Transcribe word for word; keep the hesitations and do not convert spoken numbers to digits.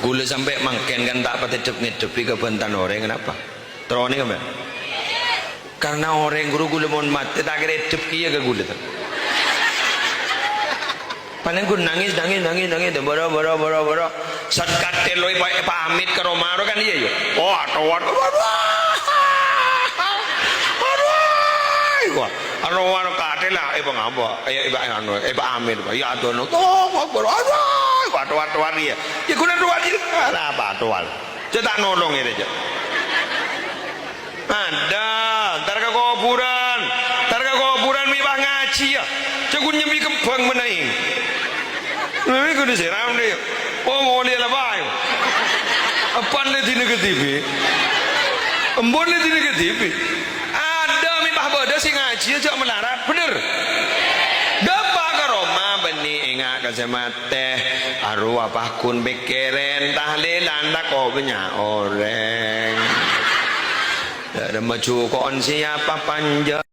Ghulâ sampè' mangkèn kan ta' patè dhep-ngèdhebbhi kabhântan orèng, kenapa? Terro onèng, sampèyan? Karena orèng ghuru ghulâ mon matè ta' kèra èdhep kèya ka ghulâ, to. Palèng ghun nangès, nangès, nangès, nangès, boro, boro, boro, boro. Sat katè lo èpa-, èpamèt ka roma, ro kan iyâ, yâ. Oh, atowan. Aduh, wah. Atowan katè la, èpangapa? Èpa-, èpa-, anu, èpamèt, Pak. Yâ, adono. Allahu Akbar. Aduh, wah, atowan, atowan, iyâ. Yâ, ghun atowan, iyâ. Arapa atowan? Jhâ' ta' nolong, iyâ, jhâ'. Adâ, entar ka kobhurân. Entar ka kobhurân mè' pas ngajhi, yâ. Jhâ' ghun nyembi kembhâng mènaèng. Lha, ghun sèram, dhiyâ. Oh, molè la, Pak. Apa lè dina kedhibi'? Embu' lè dina kedhibi'. Adâ mè' pas bâdâ sè ngajhi, jhâ' malarat. Bhender? Dâpa' ka roma, bânnè enga' ka sè matè. Arowa pas ghun pèkkèrè, tahlilan tako' bânnya' orèng. Dâ' remma juko'en siapa panja'.